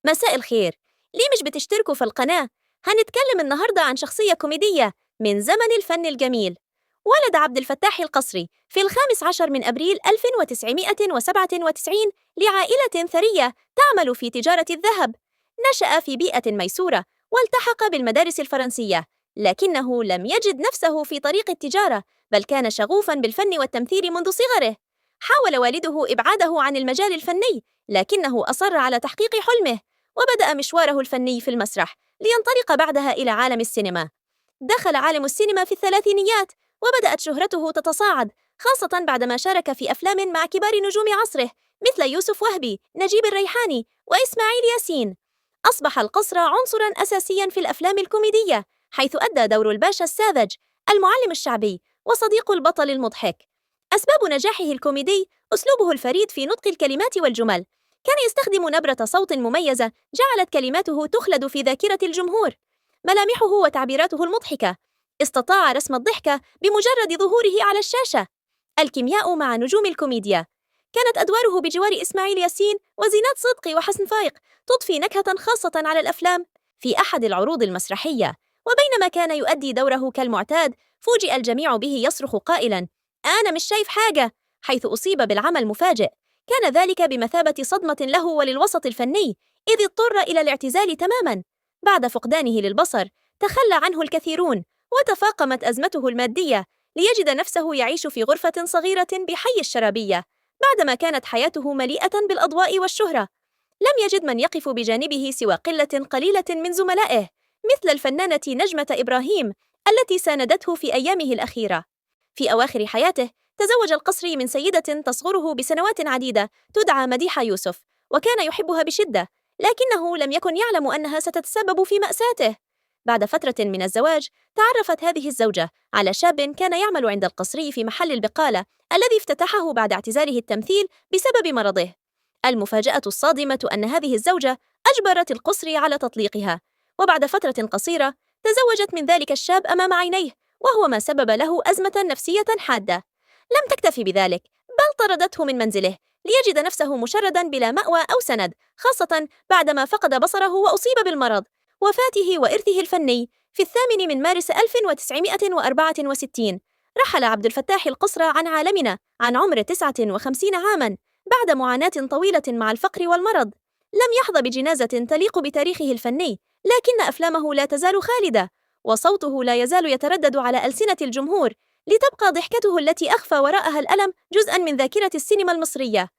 مساء الخير. ليه مش بتشتركوا في القناة؟ هنتكلم النهاردة عن شخصية كوميدية من زمن الفن الجميل. ولد عبد الفتاح القصري في 15 من أبريل 1997 لعائلة ثرية تعمل في تجارة الذهب. نشأ في بيئة ميسورة والتحق بالمدارس الفرنسية، لكنه لم يجد نفسه في طريق التجارة، بل كان شغوفاً بالفن والتمثيل منذ صغره. حاول والده إبعاده عن المجال الفني، لكنه أصر على تحقيق حلمه، وبدأ مشواره الفني في المسرح لينطلق بعدها إلى عالم السينما. دخل عالم السينما في الثلاثينيات، وبدأت شهرته تتصاعد، خاصة بعدما شارك في أفلام مع كبار نجوم عصره مثل يوسف وهبي، نجيب الريحاني، وإسماعيل ياسين. أصبح القصر عنصراً أساسياً في الأفلام الكوميدية، حيث أدى دور الباشا الساذج، المعلم الشعبي، وصديق البطل المضحك. أسباب نجاحه الكوميدي أسلوبه الفريد في نطق الكلمات والجمل. كان يستخدم نبرة صوت مميزة جعلت كلماته تخلد في ذاكرة الجمهور. ملامحه وتعبيراته المضحكة، استطاع رسم الضحكة بمجرد ظهوره على الشاشة. الكيمياء مع نجوم الكوميديا، كانت أدواره بجوار إسماعيل ياسين وزينات صدقي وحسن فايق تضفي نكهة خاصة على الأفلام. في أحد العروض المسرحية، وبينما كان يؤدي دوره كالمعتاد، فوجئ الجميع به يصرخ قائلاً: أنا مش شايف حاجة، حيث أصيب بالعمى المفاجئ. كان ذلك بمثابة صدمة له وللوسط الفني، إذ اضطر إلى الاعتزال تماماً. بعد فقدانه للبصر، تخلى عنه الكثيرون، وتفاقمت أزمته المادية ليجد نفسه يعيش في غرفة صغيرة بحي الشرابية، بعدما كانت حياته مليئة بالأضواء والشهرة. لم يجد من يقف بجانبه سوى قلة قليلة من زملائه، مثل الفنانة نجمة إبراهيم التي ساندته في أيامه الأخيرة. في أواخر حياته، تزوج القصري من سيدة تصغره بسنوات عديدة تدعى مديحة يوسف، وكان يحبها بشدة، لكنه لم يكن يعلم أنها ستتسبب في مأساته. بعد فترة من الزواج، تعرفت هذه الزوجة على شاب كان يعمل عند القصري في محل البقالة الذي افتتحه بعد اعتزاله التمثيل بسبب مرضه. المفاجأة الصادمة أن هذه الزوجة أجبرت القصري على تطليقها، وبعد فترة قصيرة تزوجت من ذلك الشاب أمام عينيه، وهو ما سبب له أزمة نفسية حادة. لم تكتفي بذلك، بل طردته من منزله ليجد نفسه مشردا بلا مأوى أو سند، خاصة بعدما فقد بصره وأصيب بالمرض. وفاته وإرثه الفني: في 8 من مارس 1964 رحل عبد الفتاح القصرى عن عالمنا عن عمر 59 عاما، بعد معاناة طويلة مع الفقر والمرض. لم يحظى بجنازة تليق بتاريخه الفني، لكن أفلامه لا تزال خالدة، وصوته لا يزال يتردد على ألسنة الجمهور، لتبقى ضحكته التي أخفى وراءها الألم جزءا من ذاكرة السينما المصرية.